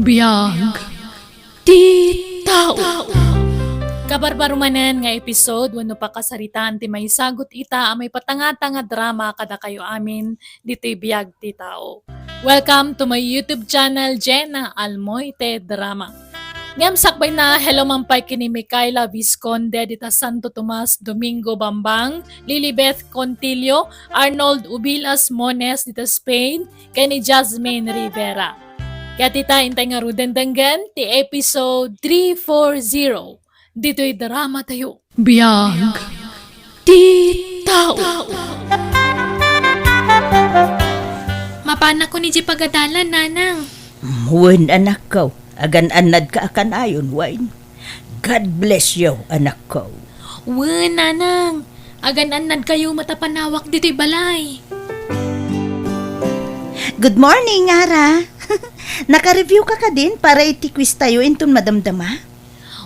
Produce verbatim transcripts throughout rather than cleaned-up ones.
Biag ti tao. Kabarbarumanen nga episode wenno pakasaritaan ti maisagut ita a maipatangata nga drama kadakayo amin ditoy biag ti tao. Welcome to my YouTube channel, Jenna Almoite Drama. Ngem sakbayna, hello man pay ken ni Micaela Visconde dita Santo Tomas, Domingo Bambang, Lilibeth Contillo, Arnold Ubilas Mones dita Spain, ken ni Jasmine Rivera. Ket ita, intay ngaruden denggen ti episode three four zero ditoy drama tayo. Biag ti tao. Mapanakon idiay pagadalan, Nanang. Wen, anakko, agan-annadka a kanayon, wen. God bless you, anakko. Wen, Nanang, agan-annadkayo met a panawak ditoy balay. Good morning, Ara. Naka-review ka kadin para iti quiz tayo inton madamdama?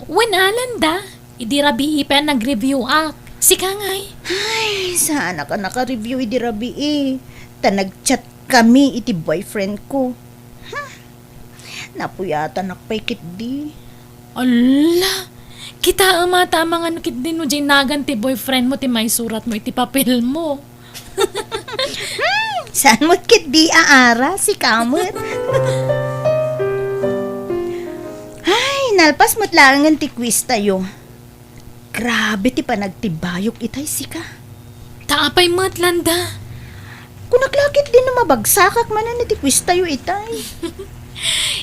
Wen, Landa, idi rabii pay a nag-review ak. Sika ngay? Ay, saanak a naka-review idi rabii. Ta nag-chat kami iti boyfriend ko. Hmm. Napuyatanak pay ketdi. Ala, kitaem a ta amangan ketdi no diay nagan ti boyfriend mo ti maisurat mo iti papel mo. Hmm, saan met ketdi a Ara, sika met. Ay, nalpas met laengen ti quiz tayo. Grabe ti panagtibayok itay, sika. Ta apay met, Landa? Kunak la ketdi no mabagsakak manen iti quiz tayo itay.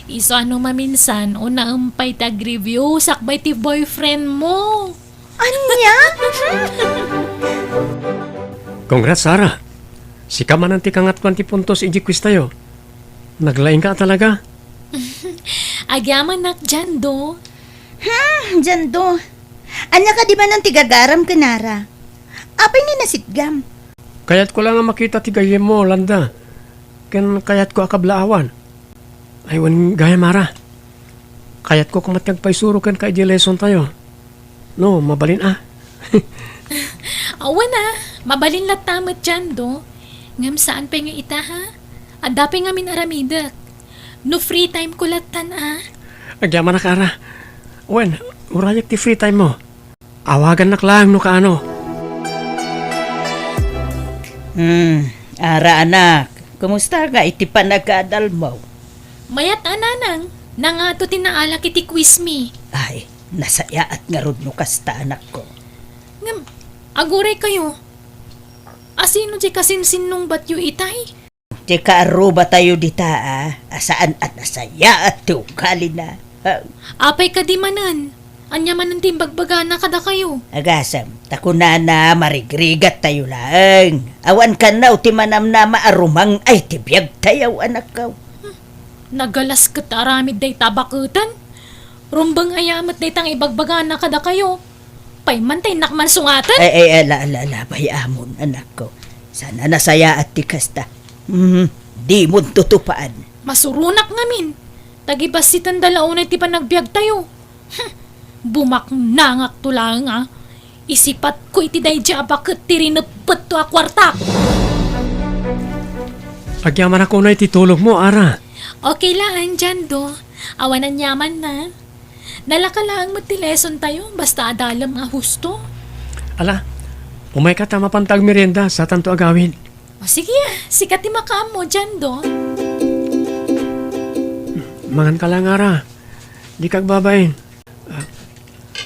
Isu a no maminsan, unaem pay ti ag-review sakbay ti boyfriend mo. Ania? Congrats, Ara. Sika manen ti kangatoan ti puntos iti quiz tayo. Naglaingka a talaga. Agyamanak, Jando. Hmm, Jando. Ania kadi manen ti gagaram ken Ara? Apay nga nasitgam? Kayatko la nga makita ti gayyemmo, Landa. Ken kayatko a kablaawan. Ay, wen gayam, Ara. Kayatko koma ti agpaisuro kenka iti lesson tayo. No, mabalin a. Awan a, mabalin latta met, Jando. Ngem saan pay nga ita, ha? Adda pay ngamin aramidek. No free time ko lattan a. Agyamanak, Ara. Wen, urayek ti free time mo. Awagannak laeng no kaano. Hmm, Ara anak, kumusta nga iti panag-adal mo? Mayat a, Nanang, nangato ti naalak iti quiz mi. Ay, nasayaat ngarud no kasta, anakko. Ngem, aguray kayo. Asino diay kasinsinnungbatyo itay? Ti kaarrubatayo dita a, a saan a nasayaat ti ugalina. Ha? Apay kadi manen? Ania manen ti imbagbagana kadakayo? Agasem, ta kunana marigrigattayo laeng. Awan kanaw ti manamnama a rumang-ay ti biagtayo, anakko. Hmm. Nagalas ket aramid dayta a baketen. Rumbeng aya met dayta nga ibagbagana kadakayo. Pay man ta innak man sungaten? Ay, ay, ala, ala, ala, bay-amon, anakko. Saan a nasayaat ti kasta. Hmm, dimon tutupaen. Masuronak ngamin. Tagibassitenda la unay ti panagbiagtayo. Hmm, bumaknangakto laeng a. Isipatko iti daydiay a baket ti rineppetto a kuartak. Agyamanak unay ti tulogmo, Ara. Okay laeng, Jando. Awan aniamanna. Nalaka laeng met ti lesson tayo, basta adalem nga husto. Ala, umayka ta mapanta agmerienda, satanto agawid. O sige a, sika ti makaammo, Jando. Manganka laeng, Ara. Dika agbabain. Ah,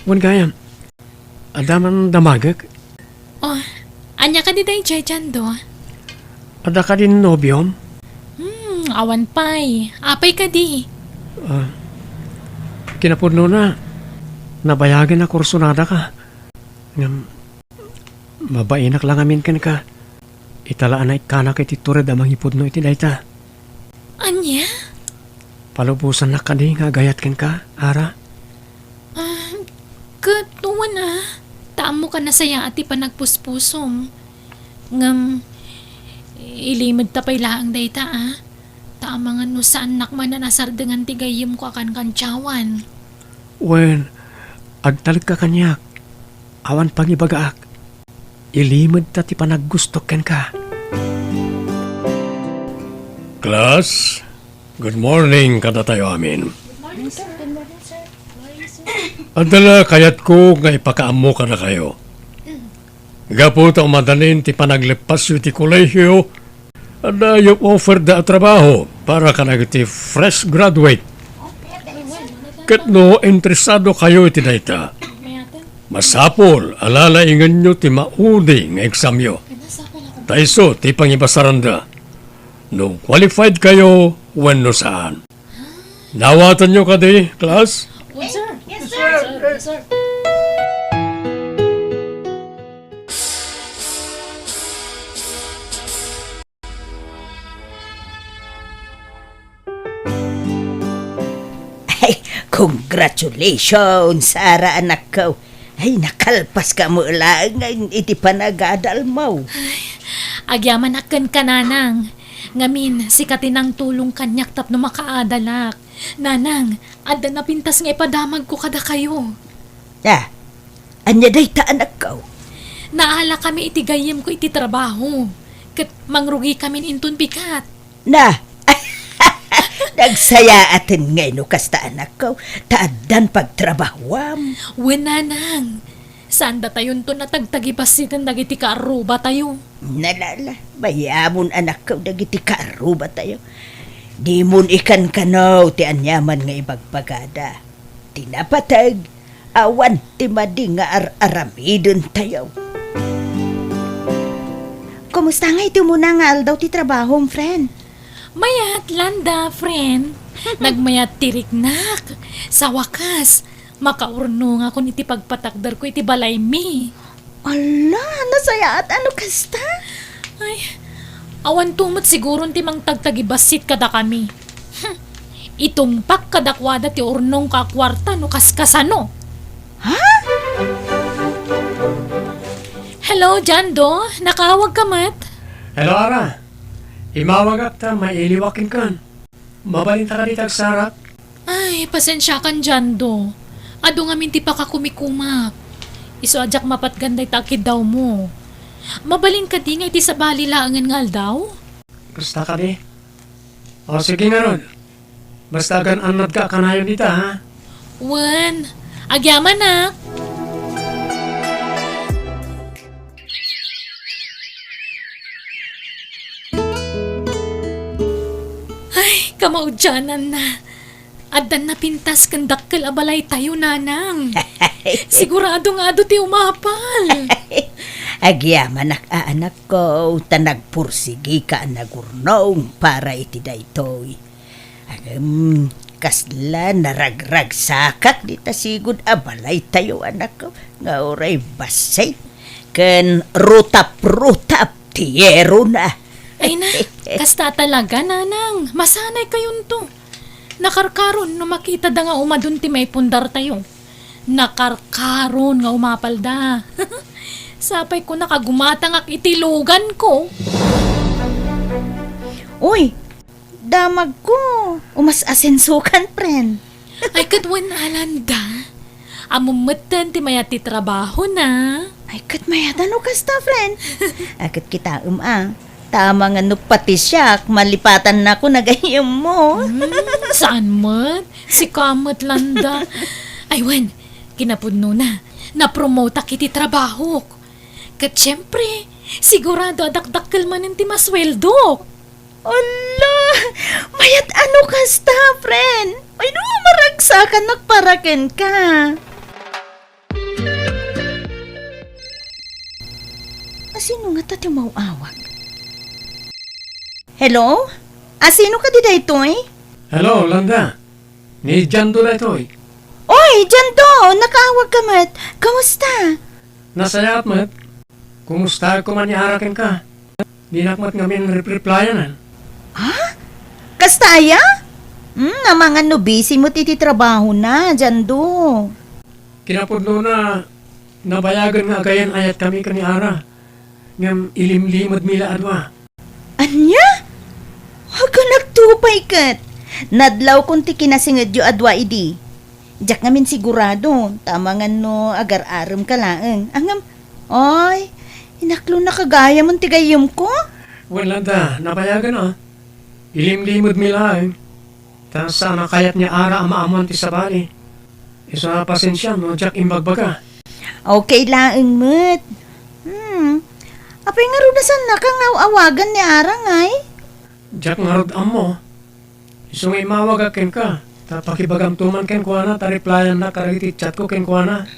wen gayam. Adda man damagek? O, ania kadi daydiay, Jando? Adda kadin nobiom? Hmm, awan pay. Apay kadi? Ah, kinapudnona, nabayagen a kursunadaka. Ngem, mabainak la ngamin kenka. Ita la a naikkanak iti tured a mangipudno iti dayta. Ania? Palubosannak kadi nga agayat kenka, Ara? Ah, ket wen a, ta ammok a nasayaat ti panagpuspusom. Ngem, ilimedta pay laeng dayta a. Ta amangan no saannak manen a sardengan ti gayyemko a kankantiawan. Wen, agtalekka kaniak. Awan pangibagaak. Ilimedta ti panaggustok kenka. Class, Good morning kadatayo amin. Adda la kayatko nga ipakaammo kadakayo. Gapu ta umadanin ti panagleppasyo iti kolehio, adda job offer da a trabaho para kadagiti fresh graduate. Ket no interesado kayo iti dayta, masapul a lalaingenyo ti maudi nga examyo. Ta isu ti pangibasaranda no qualified kayo wenno saan. Nawatanyo kadi, class? Yes, sir. Yes, sir. Yes, sir. Ay, congratulations, Sara, anakko. Ay, nakalpas ka mo laeng iti panagadalmo. Agyamanak kenka, nanang. Ngamin, sika ti nangtulong kaniak tapno makaadalak. Nanang, adda napintas nga ipadamagko kadakayo. Ah, ania dayta, anakko? Naala kami iti gayyemko iti trabaho, ket mangrugi kamin inton bigat. Na, nagsayaaten ngay no kasta, anakko, ta addan pagtrabahuam. Wen, nanang, saan datayonto natagtagibassiten dagiti kaarrubatayo. Nalala, bayamon, anakko, dagiti kaarrubatayo. Dimon ikankanaw ti aniaman nga ibagbagada. Ti napateg, awan ti madi nga ar-aramidentayo. Kumusta nga iti umuna nga aldaw ti trabahom, friend? Mayat, Landa, friend. Nagmayat ti riknak. Sa wakas, makaurnongakon iti pagpatakderko iti balaymi. Ala, nasayaat a no kasta? Ay, awanto met siguron ti mangtagtagibassit kadakami. Hmm, itungpak kadakuada ti urnongko a kuarta no kaskasano. Ha? Hello, Jando. Nakaawag ka met? Hello, Ara. Imawagak ta mailiwak kenkan. Mabalinta kadi ti agsarak? Ay, pasensiakan, Jando. Adu ngamin ti pakakumikumak. Isu a diak mapatgan dayta a kiddawmo. Mabalin kadi nga iti sabali laengen nga aldaw? Kasta kadi? O, sige ngarud. Basta agan-annadka a kanayon dita, ha? Wen, agyamanak. Ay, kamaudiananna. Addan napintas ken dakkel a balaytayo, nanang. Sigurado nga adu ti umapal. Agyamanak a, anakko, ta nagpursigika a nagurnong para iti daytoy. Ngem, kasla naragragsakak dita sigud a balaytayo, anakko, nga uray bassit ken rutap-rutap ti yerona. Ay na, kasta talaga, nanang. Masanay kayonto. Nakarkaron no makitada nga umadun ti maipundartayo. Nakarkaron nga umapalda. Sapay ko nakagumatangak iti luganko. Uy, damagko. Umas-asensokan, friend. Ay, ket wen a, Landa. Ammom metten ti mayat ti trabahona. Ay, ket mayat a no kasta, friend. Ay, ket kitaem a. Tama nga no pati siak, malipatannako nagayyemmo. Hmm, saan met? Sika met, Landa. Ay, wen, kinapudnona, napromotak iti trabahok. Ket siempre, sigurado a dakdakkel manen ti masueldok. Ala, mayat a no kasta, friend. Ay, no, maragsakan nakparaken ka. Asino ngata ti umaw-awag? Hello? Asino kadi daytoy? Hello, Landa. Ni Jando daytoy. Oy, Jando! Nakaawag ka met. Kamusta? Nasayaat met. Kumusta koma ni Ara kenka? Dinak met ngamin rep-replayan, a? Ha? Kasta aya? Hmm, amangan no busy met iti trabahona, Jando. Kinapudnona, nabayagen nga agayan-ayatkami ken ni Ara, ngem ilimlimedmi la a dua. Ania? Aganaktupay ket. Nadlawkon ti kinasingedyo a dua idi. Diak ngamin sigurado, ta amangan no agar-arem ka laeng. Ngem, ay, inaklona ka gayam ti gayyemko? Wen, Landa, nabayagen a. Ilimlimedmi laeng. Ta saan a kayat ni Ara a maammoan ti sabali. Isu a pasensiam no diak imbagbaga. Okay laeng met. Hmm. Apay ngarud a saannaka nga aw-awagan ni Ara ngay? Diak ngarud ammo. Isu nga immawagak kenka, ta pakibagamto man kenkuana ta replayannak kadagiti chatko kenkuana.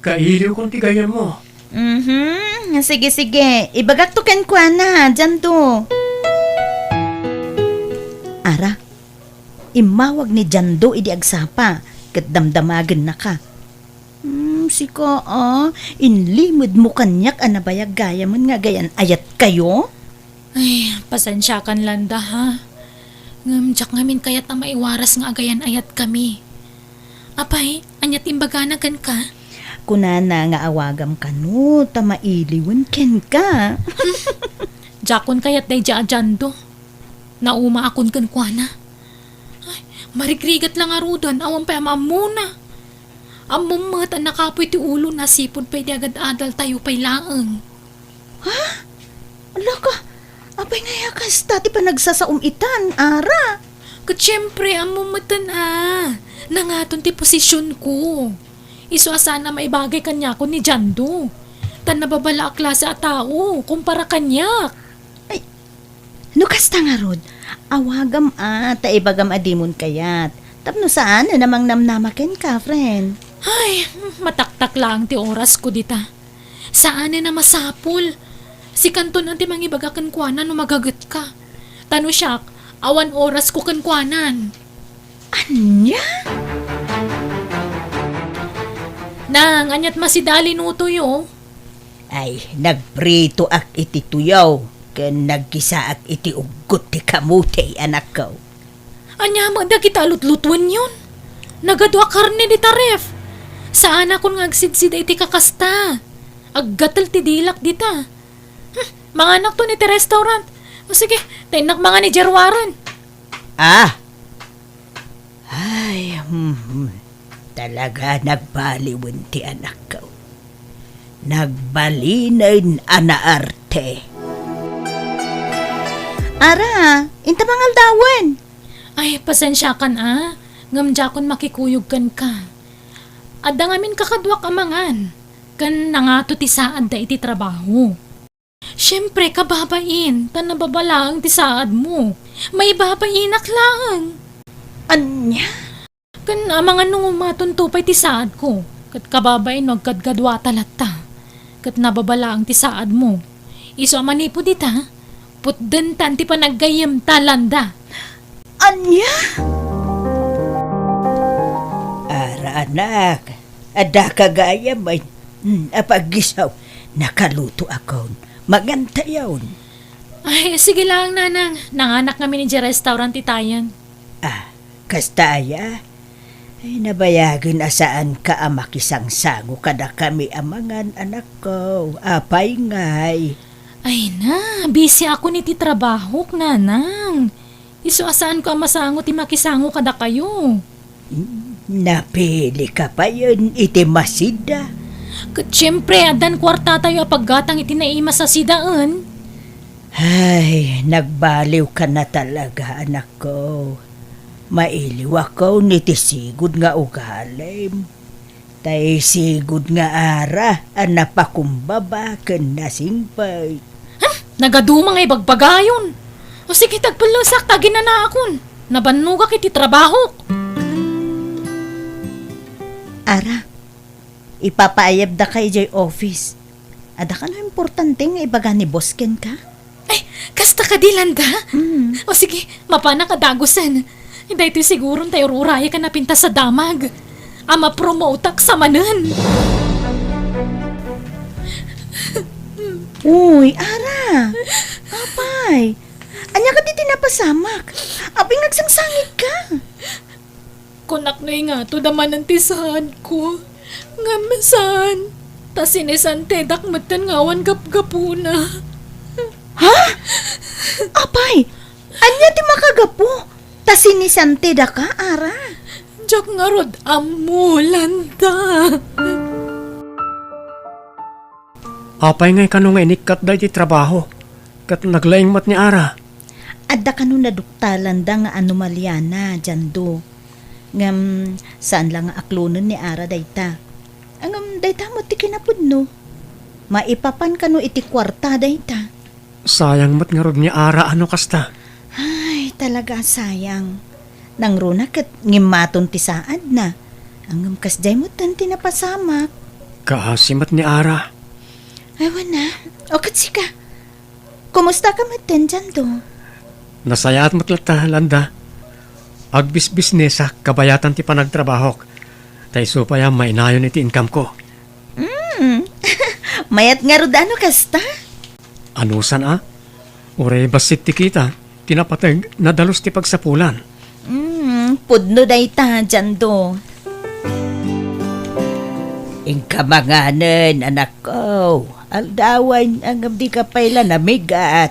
Kailiwkon ti gayyemmo. Mhm. Sige, sige. Ibagakto kenkuana, Jando. Ara, immawag ni Jando idi agsapa, ket damdamagennaka. Hmm, sika, a, inlimedmo kaniak a nabayag gayamen nga agayan-ayatkayo? Ay, pasensiakan, Landa, ha? Ngem diak ngamin kayat a maiwaras nga agayan-ayatkami. Apay, ania ti imbagana kenka? Kunana nga awagam kano ta mailiwen kenka. Diakon kayat daydiay a Jando. Naumaakon kenkuana. Ay, marigrigat la ngaruden, awan pay a maammona. Ammom met a nakapuy ti ulona, sipud pay idi agad-adaltayo pay laeng. Ha? Alaka, apay ngay a kasta ti panagsasaom itan, Ara? Ket siempre, ammom metten a, nangaton ti posisionko. Isu a saan a maibagay kaniakon ni Jando. Ta nababala a klase a tao, kumpara kaniak. Ay, no kasta ngarud, awagam a, ta ibagam a dimon kayat. Tapno saanen a mangnamnama kenka, friend. Ay, mataktak laeng ti orasko dita. Saanen a masapul. Sikanto ti mangibaga kenkuana no magagetka. Ta no siak, awan orasko kenkuanan. Ania? Nang, aniat masida a linutoyo? Ay, nagpritoak iti tuyaw, ken nagkisaak iti uggot ti kamote, anakko. Ania met dagita a lutlutuenyon? Nagadu a karne dita ref. Saanakon nga agsidsida iti kakasta. Aggatel ti dilak dita. Hmm, manganakton iti restaurant. O sige, ta innak mangan idiay ruaren. Ah! Ay, hmm, hmm. Talaga nagbaliwen ti anakko. Nagbalinen a naarte. Ara, inta mangaldawen. Ay, pasensiakan a, ngem diakon makikuyog kenka. Adda ngamin kakaduak a mangan, ken nangato ti saadda iti trabaho. Siempre, kababain, ta nababalaeng ti saadmo. Maibabainak laeng. Ania? Ken amangan no umatonto pay ti saadko, ket kababain no agkadkaduata latta, ket nababalaeng ti saadmo. Isu a manipud ita, putdentan ti panaggayyemta, Landa. Ania? Ara, anak, adda ka gayam, ay, hmm, apaggisaw, nakalutoakon, mangantayon. Ay, sige lang, Nanang. Nanganak ngamin idiay restaurant itayen. Ah, kasta aya? Ay, nabayagen a saanka a makisangsango kadakami a mangan, anakko. Apay ngay? Ay na, busy ako iti trabahok, Nanang. Isu a saanko a masango ti makisango kadakayo. Napilika payen iti masida. Ket siempre, addan kuartatayo a paggatang iti naimas a sidaen. Ay, nagbaliwka na talaga, anakko. Mailiwakon iti sigud nga ugalim. Tay sigud nga ara a napakumbaba ken nasingpet. Hmm, nagaduma nga ibagbagayon. O sige, tagpellesak ta aginanaakon. Nabannogak iti trabahok. Ara, ipapaayabdaka idiay office. Adda kano importante nga ibaga ni boss kenka? Ay, kasta kadi, Landa? Mm. O sige, mapanak a dagusen. Daytoy siguron tay ur-urayak a napintas a damag a mapromotak sa manen. Uy, Ara! Apay! Ania kadi ti napasamak? Apay nga agsangsangitka? Kunak no ingato da manen ti saadko. Ngem saan, ta sinisantedak metten nga awan gapgapuna. Ha? Apay, ania ti makagapu? Ta sinisantedaka, Ara? Diak ngarud ammo, Landa. Apay ngay kano nga inikkatda iti trabaho, ket naglaing met ni Ara? Adda kano naduktalanda nga anomaliana, Jando. Ngem saan la nga aklonen ni Ara dayta. Ngem dayta met ti kinapudno. Maipapan kano iti kuarta dayta. Sayang met ngarud ni Ara a no kasta. Ay, talaga a sayang. Nangruna ket ngimmaton ti saadna. Ngem kasdiay metten ti napasamak. Kaasi met ni Ara. Ay, wen a. O, ket sika? Kumusta ka metten, Jando? Nasayaat met latta, Landa. Agbisbisnesak kabayatan ti panagtrabahok. Ta isu pay a mainayon iti income ko. Mm. Mayat ngarud a no kasta? Anusan a? Uray bassit ti kita, ti napateg, nadalus ti pagsapulan. Mm, pudno dayta, Jando. Inka manganen, anakko. Aldawen, ngem dika pay la namigat.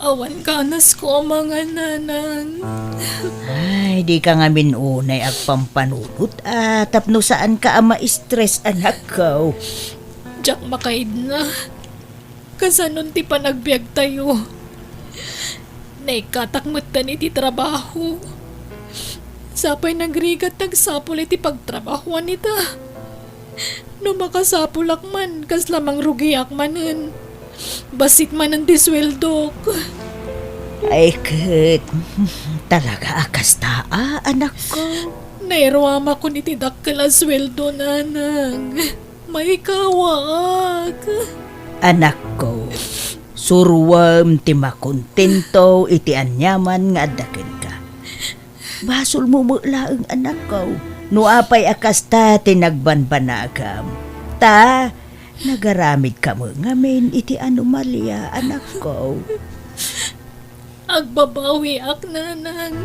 Awan kanasko a mangan, Nanang. Ay, dika ngamin unay agpampanunot a tapno saanka a ma-stress, anakko. Diak makaidna. Kasanon ti panagbiagtayo? Naikkatak metten iti trabaho. Sapay nagrigat ti agsapul iti pagtrabahoan ita. No makasapulak man, kasla mangrugiak manen. Bassit manen ti sueldok. Ay, ket, talaga a kasta a, anakko. Nairuamakon iti dakkel a sueldo, Nanang. Maikawaak. Anakko, suroem ti makontento iti aniaman nga adda kenka. Basolmo met laeng, anakko, no apay a kasta ti nagbanbanagam. Ta, nagaramidka met ngamin iti anomalia, anakko. Agbabawiak, Nanang,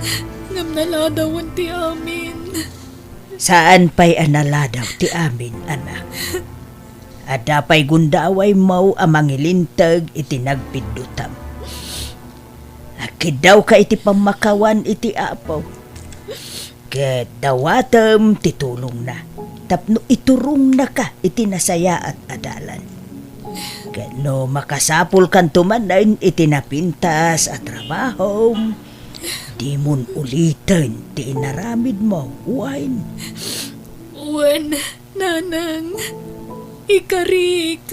ngem naladawen ti amin. Saan pay a naladaw ti amin, anak. Adda pay gundawaymo a mangilinteg iti nagpiddutam. Agkiddawka iti pammakawan iti Apo. Ket dawatem ti tulongna tapno iturongnaka iti nasayaat a dalan. Ket no makasapulkanto manen iti napintas a trabahom, dimon uliten ti inaramidmo, wen? Wen, Nanang, ikarik.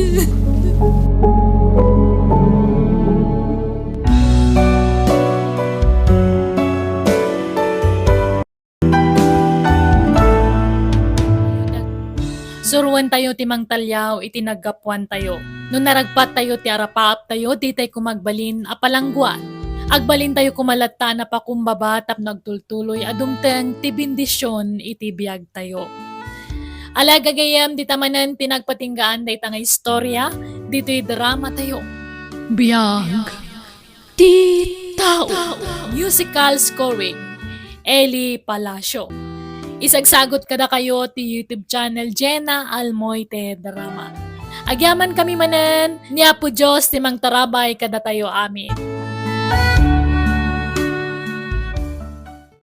Suroentayo ti mangtaliaw iti naggapuantayo. No naragpattayo ti arapaaptayo, ditay koma agbalin a palangguan. Agbalintayo koma latta a napakumbaba tapno agtultuloy a dumteng ti bendision iti biagtayo. Ala, gagayyem, dita manen ti nagpatinggaan dayta nga istorya, ditoy dramatayo. Biag ti tao. Musical scoring, Eli Palacio. Isagsagut kadakayo ti YouTube channel Jenna Almoite Drama. Agyamankami manen, ni Apo Dios ti mangtarabay kadatayo amin.